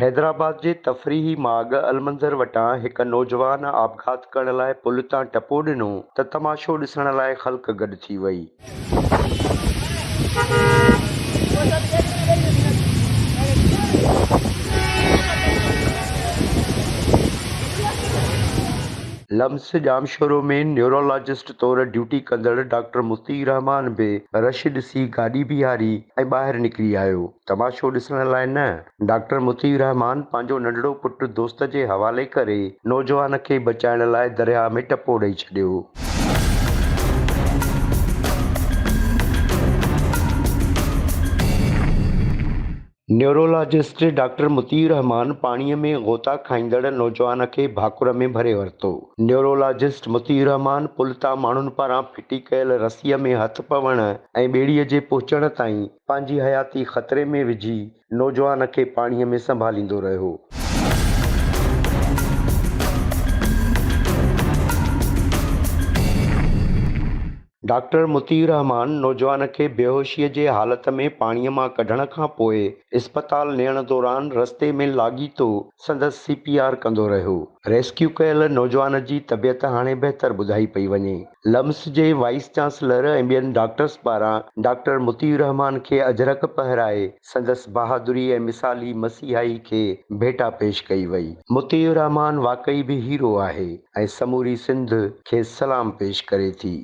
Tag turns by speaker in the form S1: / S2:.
S1: حيدرآباد جي تفريحي ماڳ المنظر وٽان هڪ نوجوان آپگهات ڪرڻ لاء پل تان ٽپو ڏنو ته تماشو ڏسڻ لاء خلق گڏ ٿي وئي. لمس ڄامشورو ۾ نيورولاجسٽ طور ڊيوٽي ڪندڙ ڊاڪٽر مطيع الرحمان به رش ڏسي گاڏي بيهاري ۽ ٻاهر نڪري آيو. تماشو ڏسڻ لاء نه، ڊاڪٽر مطيع الرحمان پنهنجو ننڍڙو پٽ دوست جي حوالي ڪري نوجوان کي بچائڻ لاء درياهه ۾ ٽپو ڏئي ڇڏيو. نيورولاجسٽ ڊاڪٽر مطيع الرحمان پاڻيء ۾ غوطا کائيندڙ نوجوان کي ڀاڪر ۾ ڀري ورتو. نيورولاجسٽ مطيع الرحمان پل تان ماڻهن پاران ڦٽي ڪيل رسيء ۾ هٿ پوڻ ۽ ٻيڙيء جي پهچڻ تائين پنهنجي حياتي خطري ۾ وجهي نوجوان کي پاڻيء ۾ سنڀاليندو رهيو. ڊاڪٽر مطيع الرحمان نوجوان کي بيهوشيء جي حالت ۾ پاڻيء مان ڪڍڻ کان پوء اسپتال نيڻ دوران رستي ۾ لاڳيتو سندس سي پي آر ڪندو رهيو. ريسڪيو ڪيل نوجوان جي طبيعت هاڻي بهتر ٻڌائي پئي وڃي. لمس جي وائيس چانسلر ۽ ٻين ڊاڪٽرز پاران ڊاڪٽر مطيع الرحمان کي اجرڪ پهرائي سندس بهادري ۽ مثالي مسيحائي کي ڀيٽا پيش ڪئي وئي. مطيع الرحمان واقعي به هيرو آهي ۽ سموري سنڌ کيس سلام پيش ڪري ٿي.